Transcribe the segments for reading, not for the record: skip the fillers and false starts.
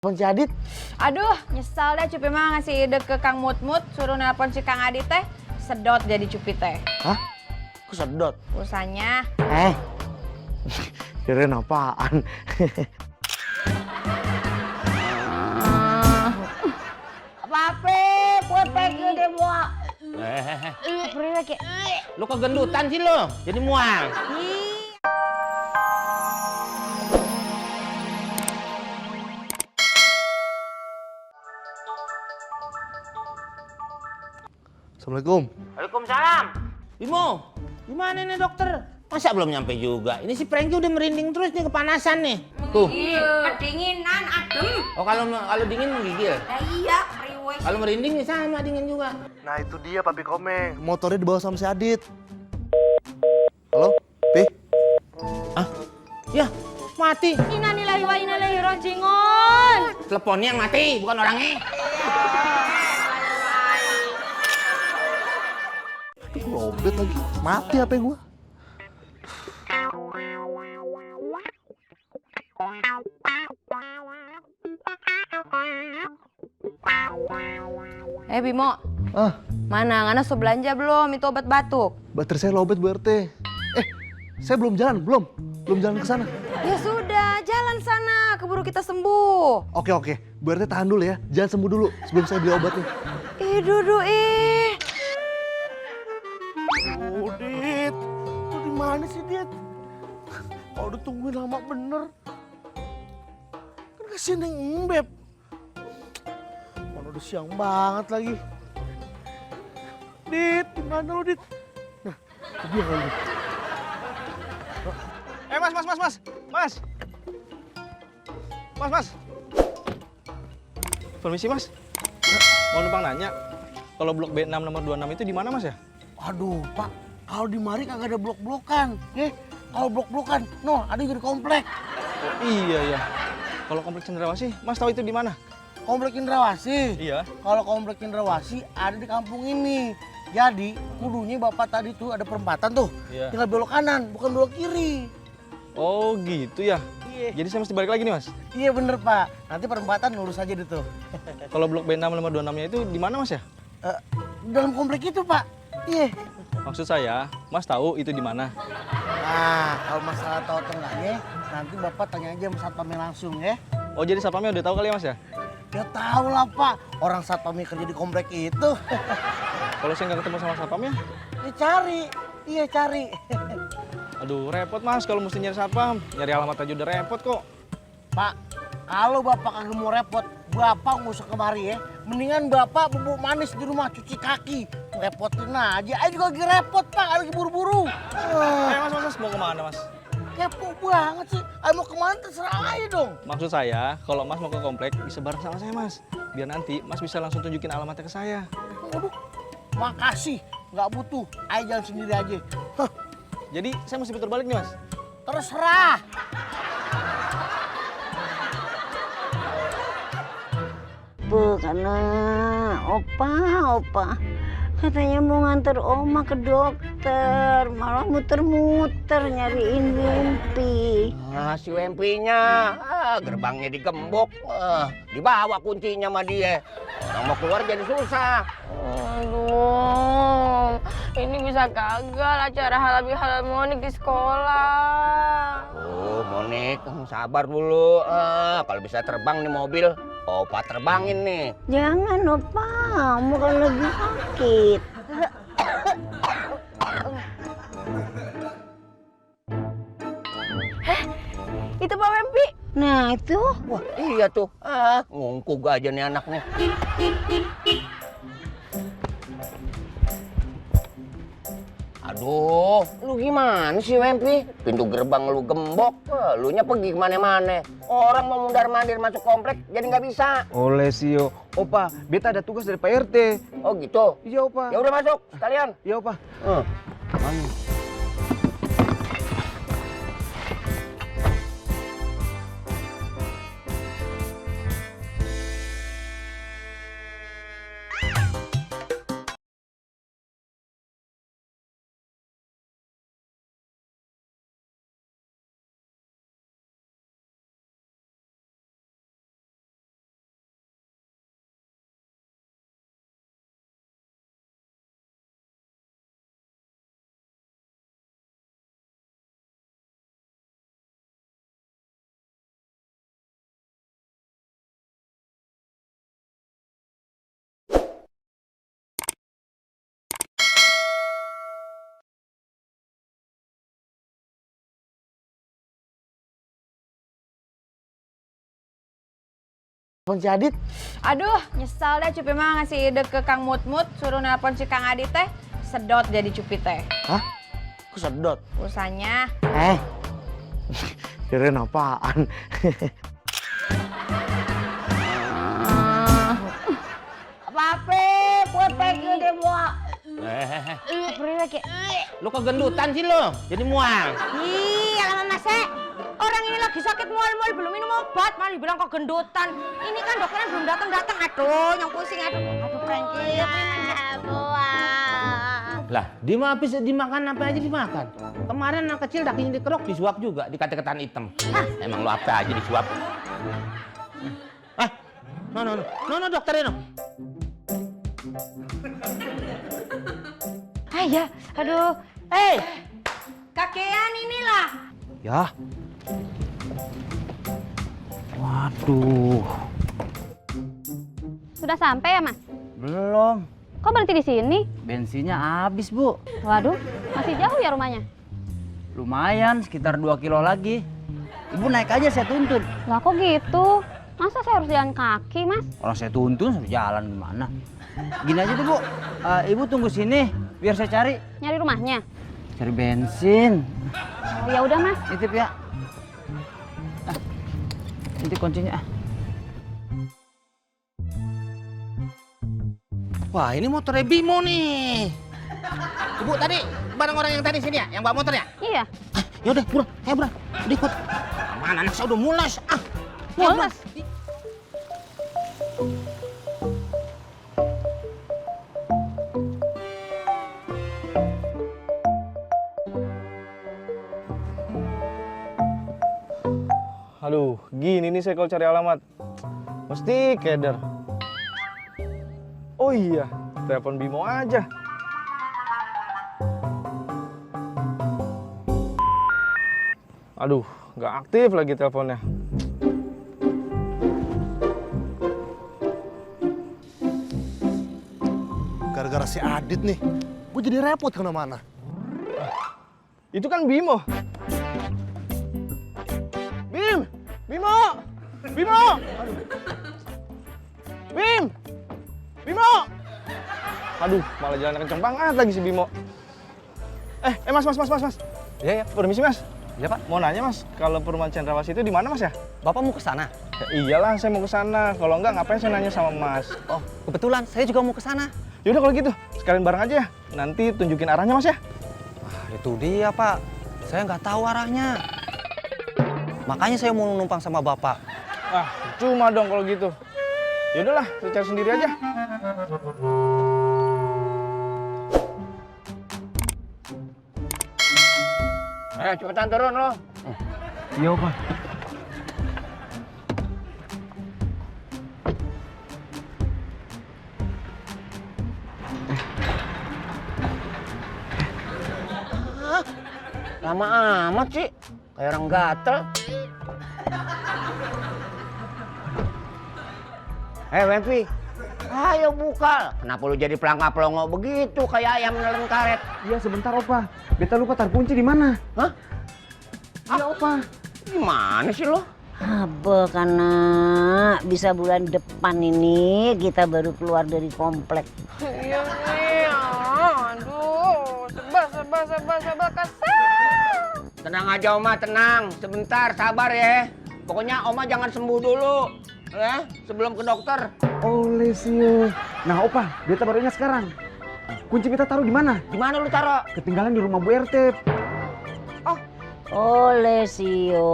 nelpon si Adit. Aduh, nyesal deh Cupi mah ngasih ide ke Kang Mut-Mut suruh nelpon si Kang Adit teh. Sedot jadi Cupi teh. Hah? Kok sedot? Pulsanya. Kirain apaan? Apa-apa, buat pegi deh buat. Perih lagi. Lu kegendutan sih lo, jadi mual. Assalamualaikum. Waalaikumsalam. Bimo, gimana nih dokter? Masa belum nyampe juga? Ini si Franky udah merinding terus nih, kepanasan nih. Tuh. Kedinginan, adem. Oh kalau dingin menggigil. Iya, priwes. Kalau merinding nih sama dingin juga. Nah itu dia Papi Komeng. Motornya dibawa sama si Adit. Halo, Pi? Ah, ya mati. Innalillahi wa inna ilaihi raji'un. Teleponnya yang mati, bukan orangnya. Aduh, lobet lagi. Mati HP gua. Bimo. Mana? Ngana so belanja belum itu obat batuk? Baterai saya lobet Bu RT. Saya belum jalan, belum jalan ke sana. Ya sudah, jalan sana, keburu kita sembuh. Oke. Bu RT tahan dulu ya. Jangan sembuh dulu sebelum saya beli obatnya. Dudu, Dit. Lu di mana sih, Dit? Kalau udah tungguin lama bener. Kan kasihan yang Beb. Mana udah siang banget lagi. Dit, gimana lu, Dit? Nah, dia kan, Dit. Mas. Permisi, Mas. Mau numpang nanya, kalau blok B6 nomor 26 itu di mana, Mas ya? Aduh, Pak. Kalau di mari kagak ada blok-blokan. Kalau blok-blokan, ada di komplek. Oh iya ya. Kalau komplek Cendrawasih, Mas tahu itu di mana? Komplek Indrawasih? Iya. Kalau komplek Indrawasih ada di kampung ini. Jadi, kudunya Bapak tadi tuh ada perempatan tuh. Iya. Tinggal belok kanan, bukan belok kiri. Oh gitu ya. Iya. Jadi saya mesti balik lagi nih, Mas. Iya bener, Pak. Nanti perempatan lurus aja deh tuh. Kalau blok B6 nomor 26-nya itu di mana, Mas ya? Dalam komplek itu, Pak. Iya. Maksud saya, Mas tahu itu di mana? Nah, kalau masalah tahu atau enggaknya, nanti Bapak tanya aja sama satpamnya langsung ya. Oh jadi satpamnya udah tahu kali ya, Mas ya? Ya tahu lah, Pak. Orang satpamnya kerja di komplek itu. Kalau saya nggak ketemu sama satpamnya? Ya cari. Iya, cari. Aduh, repot, Mas. Kalau mesti nyari satpam, nyari alamat aja udah repot kok. Pak, kalau Bapak kagak mau repot, Bapak nggak usah kemari ya. Mendingan Bapak bubuk manis di rumah cuci kaki. Repotin aja. Ayo juga lagi repot, Pak. Lagi buru-buru. Mas, mau kemana, Mas? Kepo banget sih. Ayo mau kemana terserah aja dong. Maksud saya, kalau Mas mau ke komplek, bisa bareng sama saya, Mas. Biar nanti Mas bisa langsung tunjukin alamatnya ke saya. Waduh, makasih. Nggak butuh. Ayo jalan sendiri aja. Hah, Jadi saya mesti putar balik nih, Mas? terserah. Karena opa katanya mau nganter oma ke dokter, malah muter-muter nyariin mimpi. Si Wempinya, gerbangnya digembok, dibawa kuncinya sama dia. Orang mau keluar jadi susah. Aduh, ini bisa gagal acara halal bihalal Monik di sekolah. Monik, sabar dulu. Kalau bisa terbang nih mobil, Opa terbangin nih. Jangan opa, kamu kan lagi sakit. Itu Pak Wempi. Nah itu. Wah iya tuh, ngungkug aja nih anaknya. Aduh, lu gimana sih Wempi? Pintu gerbang lu gembok, lu nya pergi kemana-mana. Orang mau mundar-mandir masuk komplek jadi nggak bisa. Oleh Sio, Opa, beta ada tugas dari Pak RT. Oh gitu? Iya Opa. Ya udah masuk sekalian. Iya Opa. Mana? Telepon si Adit. Aduh, nyesal deh Cupi mah ngasih ide ke Kang Mut-Mut, suruh nelpon si Kang Adit teh, sedot jadi Cupi teh. Hah? Kok sedot? Usahanya. Kirain apaan? Apa-apa, buat pergi deh, buat. Beri lagi. Lu kegendutan sih lo, jadi mual. Ih, alamak Mas. Orang ini lagi sakit mual-mual belum minum obat, malah dibilang kok gendutan. Ini kan dokternya belum datang-datang. Aduh, yang pusing aduh. Aduh, Frankie. Lah, dia mah habis dimakan apa aja dimakan. Kemarin anak kecil dakinya dikerok, disuap juga, dikata ketan hitam. Emang lu apa aja disuap? No, dokternya no. Ya, aduh. Kakean inilah. Ya. Waduh. Sudah sampai ya, Mas? Belum. Kok berhenti di sini? Bensinnya habis, Bu. Waduh, masih jauh ya rumahnya? Lumayan, sekitar 2 kilo lagi. Ibu naik aja, saya tuntun. Lah kok gitu? Masa saya harus jalan kaki, Mas? Orang saya tuntun, suruh jalan gimana? Gini aja tuh, Bu. Ibu tunggu sini, biar saya cari. Nyari rumahnya? Cari bensin. Oh, ya udah, Mas. Nitip ya. Nitip kuncinya. Wah, ini motornya Bimo nih. Ibu tadi bareng orang yang tadi sini ya, yang bawa motornya? Iya. Yaudah, buruan, buruan, udah ikut. Mana anak saya udah mulas. Mulas? Aduh, gini nih saya kalau cari alamat. Mesti keder. Oh iya, telepon Bimo aja. Aduh, nggak aktif lagi teleponnya. Gara-gara si Adit nih, gue jadi repot kemana-mana. Itu kan Bimo. Bimo! Bimo! Bim! Bimo! Aduh, malah jalan kenceng banget lagi si Bimo. Mas. Iya, ya. Permisi, Mas. Iya, Pak. Mau nanya, Mas, kalau perumahan Cendrawasih itu di mana, Mas ya? Bapak mau ke sana? Ya iyalah, saya mau ke sana. Kalau enggak, ngapain saya nanya sama Mas? Oh, kebetulan saya juga mau ke sana. Yaudah kalau gitu, sekalian bareng aja ya. Nanti tunjukin arahnya, Mas ya. Itu dia, Pak. Saya nggak tahu arahnya. Makanya saya mau numpang sama Bapak. Cuma dong kalau gitu. Yaudahlah, saya cari sendiri aja. Cepetan turun lo. Iya, Pak. Lama amat sih, kayak orang gatel. Wempi, ayo buka. Kenapa lu jadi pelangga-pelongo begitu, kayak ayam nelen karet? Iya, sebentar, Opa. Beta lupa taruh kunci di mana. Hah? Iya, Opa. Gimana sih lo? Apa karena bisa bulan depan ini kita baru keluar dari komplek. Iya nih, aduh, serba kesel. Tenang aja Oma, tenang. Sebentar, sabar ya. Pokoknya Oma jangan sembuh dulu, ya, sebelum ke dokter. Oleh sih. Nah, Opa, beta baru ingat sekarang. Kunci beta taruh di mana? Di mana lu taruh? Ketinggalan di rumah Bu RT. Oleh Sio.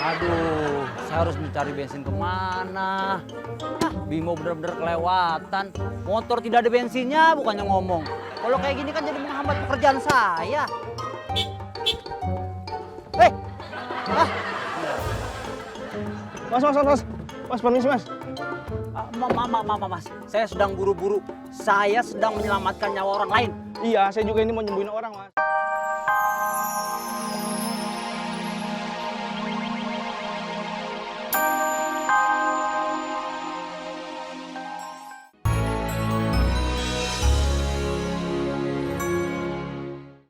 Aduh, saya harus mencari bensin kemana? Bimo bener-bener kelewatan. Motor tidak ada bensinnya, bukannya ngomong. Kalau kayak gini kan jadi menghambat pekerjaan saya. Mas, permisi, Mas. Mas, saya sedang buru-buru. Saya sedang menyelamatkan nyawa orang lain. Iya, saya juga ini mau nyembuhin orang, Mas.